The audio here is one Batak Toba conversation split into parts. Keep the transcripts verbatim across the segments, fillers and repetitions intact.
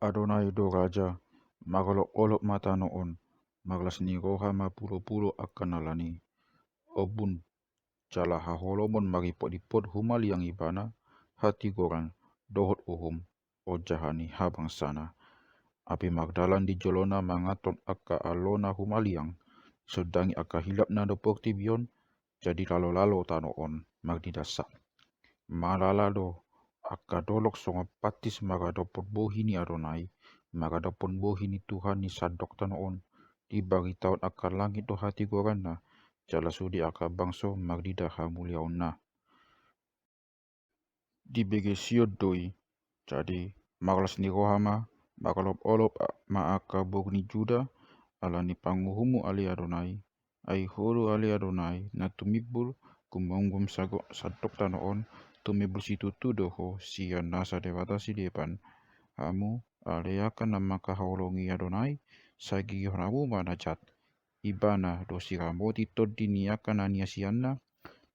Adonai do raja, marolopolop ma tano on, marlas ni roha ma pulopulo angka na ala ni ombun, jala haholomon maripotlipot humaliang ibana, hatigoran dohot uhum ojahan ni habangsana. Api mardalan di jolona mangaton angka alona humaliang, sondangi angka hilap na do portibi on, jadi lalolalo tano on marnida sa. Malala do angka dolok songon pantis maradophon bohi ni Adonai, maradophon bohi ni Tuhan ni sandok tano on. Dibaritahon angka langit do hatigoranna, jala sude angka bangso marnida hamuliaonna. Dibege Sion do i. Jadi marlas ni roha ma, marolopolop ma angka boru ni Juda, ala ni panguhummu ale Adonai. Ai ho do ale Adonai na tumimbul gumomgom sandok tano on, tumimbul situtu do ho sian nasa debata sileban. Hamu ale angka na mangkaholongi Adonai, sai girgihon hamu ma na jat. Ibana do siramoti tondi ni angka na niasianna,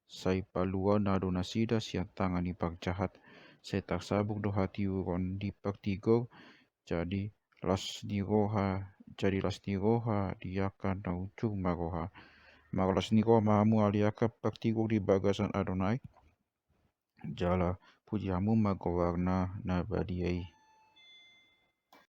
sai paluaonna do nasida sian tangan ni parjahat, sai tarsabur do hatiuron di partigor, jadi las ni roha, jadi las ni roha di angka na unsur ma roha. Marlas ni roha ma hamu ale angka partigor di bagasan Adonai, jala puji hamu ma goarna na badia i.